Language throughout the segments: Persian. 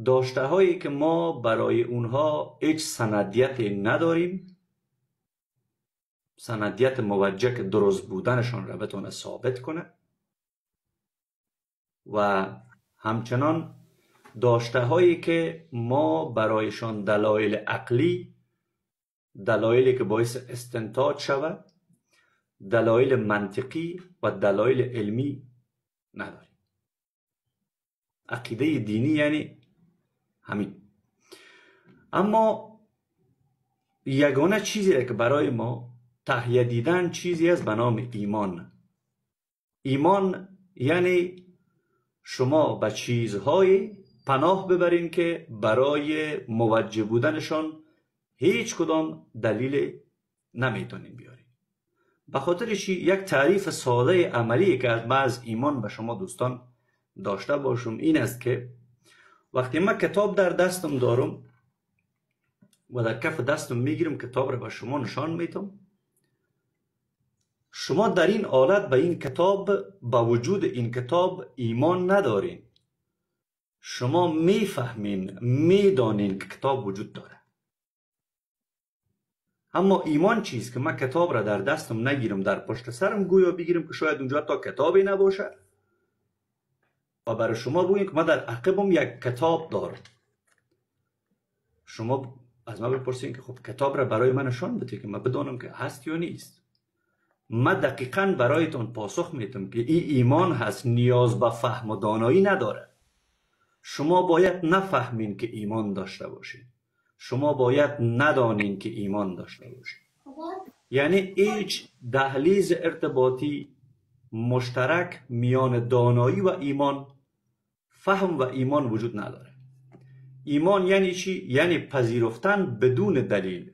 داشته هایی که ما برای اونها هیچ سندیت نداریم، سندیت موجه که درست بودنشان را بتونه ثابت کنه، و همچنان داشته هایی که ما برایشان دلایل عقلی، دلایلی که باعث استنتاج شود، دلایل منطقی و دلایل علمی نداریم. عقیده دینی یعنی همین. اما یگانه چیزی که برای ما تهیه دیدن چیزی است به نام ایمان. ایمان یعنی شما به چیزهای پناه ببرین که برای موجه بودنشان هیچ کدام دلیل نمیتونین بیارین. به خاطر چی؟ یک تعریف ساده عملی که از من از ایمان به شما دوستان داشته باشم این است که وقتی من کتاب در دستم دارم و در کف دستم میگیرم، کتاب را به شما نشان میتم، شما در این حالت به این کتاب، با وجود این کتاب ایمان ندارین. شما میفهمین، میدانین که کتاب وجود داره. اما ایمان چیست که من کتاب را در دستم نگیرم، در پشت سرم گویا بگیرم که شاید اونجا تا کتابی نباشه و برای شما بگویم که من در عقبم یک کتاب دارم. شما از من بپرسین که خب کتاب را برای من نشان بده که من بدانم که هست یا نیست. من دقیقاً برایتون پاسخ میتم که این ایمان هست، نیاز به فهم و دانایی نداره. شما باید نفهمین که ایمان داشته باشین، شما باید ندانین که ایمان داشته باشین. یعنی هیچ دهلیز ارتباطی مشترک میان دانایی و ایمان، فهم و ایمان وجود نداره. ایمان یعنی چی؟ یعنی پذیرفتن بدون دلیل.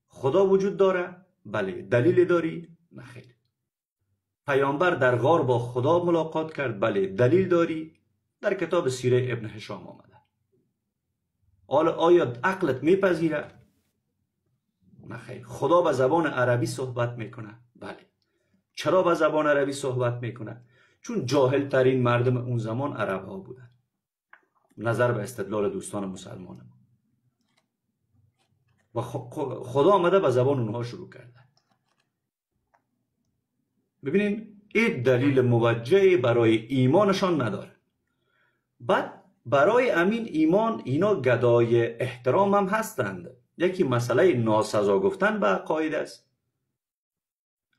خدا وجود داره؟ بله. دلیل داری؟ نه خیر. پیامبر در غار با خدا ملاقات کرد؟ بله. دلیل داری؟ در کتاب سیره ابن هشام آمده. حالا آیا عقلت میپذیره؟ نه خیر. خدا به زبان عربی صحبت میکنه؟ بله. چرا به زبان عربی صحبت میکنه؟ چون جاهل ترین مردم اون زمان عرب ها بودن، نظر به استدلال دوستان مسلمان ما. و خدا آمده به زبان اونها شروع کرده. ببینین این دلیل موجه برای ایمانشان نداره. بعد برای امین ایمان اینا گدای احترام هم هستند. یکی مسئله ناسزا گفتن به عقاید است.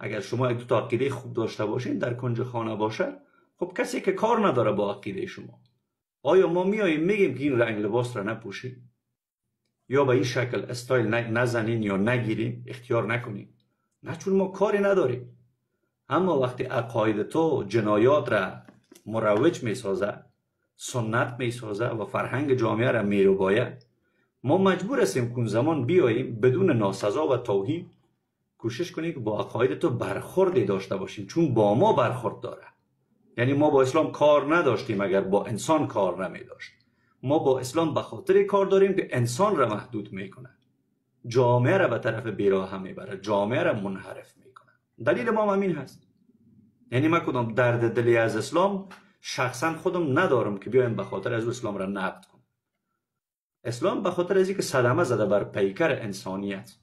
اگر شما یک دو تا عقیده خوب داشته باشین در کنج خانه باشه، خب کسی که کار نداره با عقیده شما، آیا ما میاییم میگیم که این رنگ لباس را نپوشین یا به این شکل استایل نزنین یا نگیرین، اختیار نکنین؟ نه، چون ما کاری نداریم. اما وقتی عقاید تو جنایات را مروج میسازه، سنت میسازه و فرهنگ جامعه را میرباید، ما مجبور هستیم که اون زمان بیاییم بدون ناسزا و توهین کوشش کنیم که با عقاید تو برخوردی داشته باشیم، چون با ما برخورد داره. یعنی ما با اسلام کار نداشتیم اگر با انسان کار نمی داشت. ما با اسلام به خاطر کار داریم که انسان را محدود میکنه، جامعه را به طرف بیراه میبره، جامعه را منحرف میکنه. دلیل ما همین هست. یعنی من کدام درد دلی از اسلام شخصا خودم ندارم که بیایم به خاطر از اسلام را نقد کنم. اسلام به خاطر از اینکه صدمه زده بر پیکر انسانیت،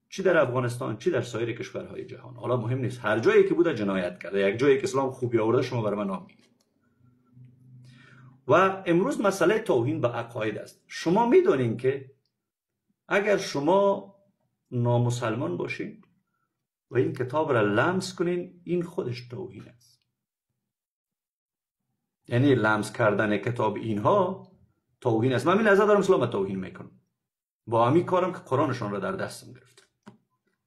چی در افغانستان چی در سایر کشورهای جهان، حالا مهم نیست، هر جایی که بوده جنایت کرده. یک جایی که اسلام خوبی آورده شما برای من نام میگید. و امروز مسئله توهین به عقاید است. شما میدونین که اگر شما نامسلمان باشین و این کتاب را لمس کنین، این خودش توهین است. یعنی لمس کردن کتاب اینها توهین است. من این لحظه دارم اسلام توهین میکنم با همین کارم که قرآنشان را در دستم گرفت.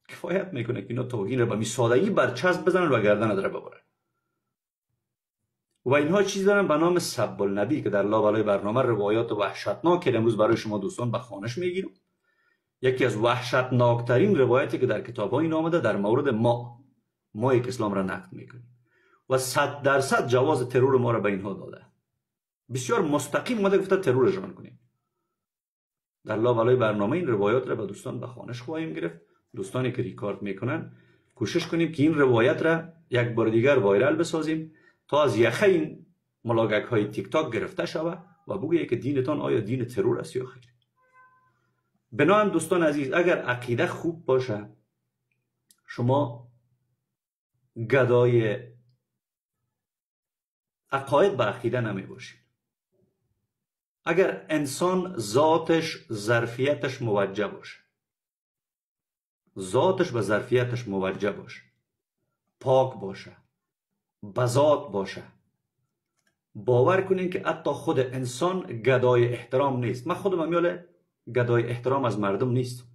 کفایت میکنه که اینا توهین را به می سادگی برچسب بزنن و گردن داره ببرن. و اینها چیز دارن به نام سب النبی که در لابلای برنامه روایات وحشتناک که امروز برای شما دوستان به خوانش میگیرم. یکی از وحشتناکترین روایتی که در کتاب‌ها این آمده در مورد ما یک اسلام را نقد میکنیم و 100% جواز ترور ما را به اینها داده. بسیار مستقیم اومده گفته ترورشان کنیم. در لابلای برنامه این روایات را به دوستان به خوانش خواهیم گرفت. دوستانی که ریکارد میکنن کوشش کنیم که این روایت را یک بار دیگر viral بسازیم تا از یخه این ملاگک های تیک تاک گرفته شود و بگویه که دینتان آیا دین ترور است یا خیر. بنابراین دوستان عزیز، اگر عقیده خوب باشه، شما گدای عقاید به عقیده نمی باشید. اگر انسان ذاتش ظرفیتش موجه باشه، ذاتش به ظرفیتش موجه باشه، پاک باشه، بذات باشه، باور کنین که حتی خود انسان گدای احترام نیست. من خودم هم گدای احترام از مردم نیستم.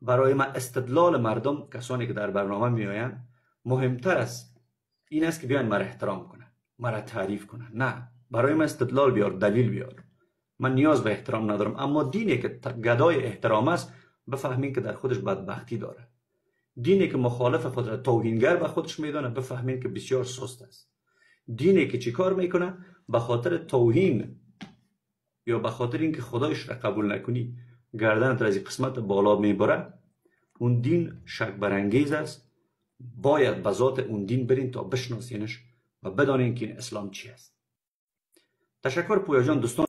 برای من استدلال مردم، کسانی که در برنامه میآیند، مهمتر است این است که بیان مرا احترام کنن، مرا تعریف کنن. نه، برای من استدلال بیار، دلیل بیار. من نیاز به احترام ندارم. اما دینی که گدای احترام است، بفهمین که در خودش بدبختی داره. دینی که مخالف خود را توهینگر به خودش میدانه، بفهمین که بسیار سست است. دینی که چیکار میکنه؟ به خاطر توهین یا به خاطر اینکه خدایش را قبول نکنی گردنت را از قسمت بالا میبره، اون دین شک برانگیز است. باید به ذات اون دین برین تا بشناسینش و بدانین که این اسلام چی است. تشکر پویا جان. دوستان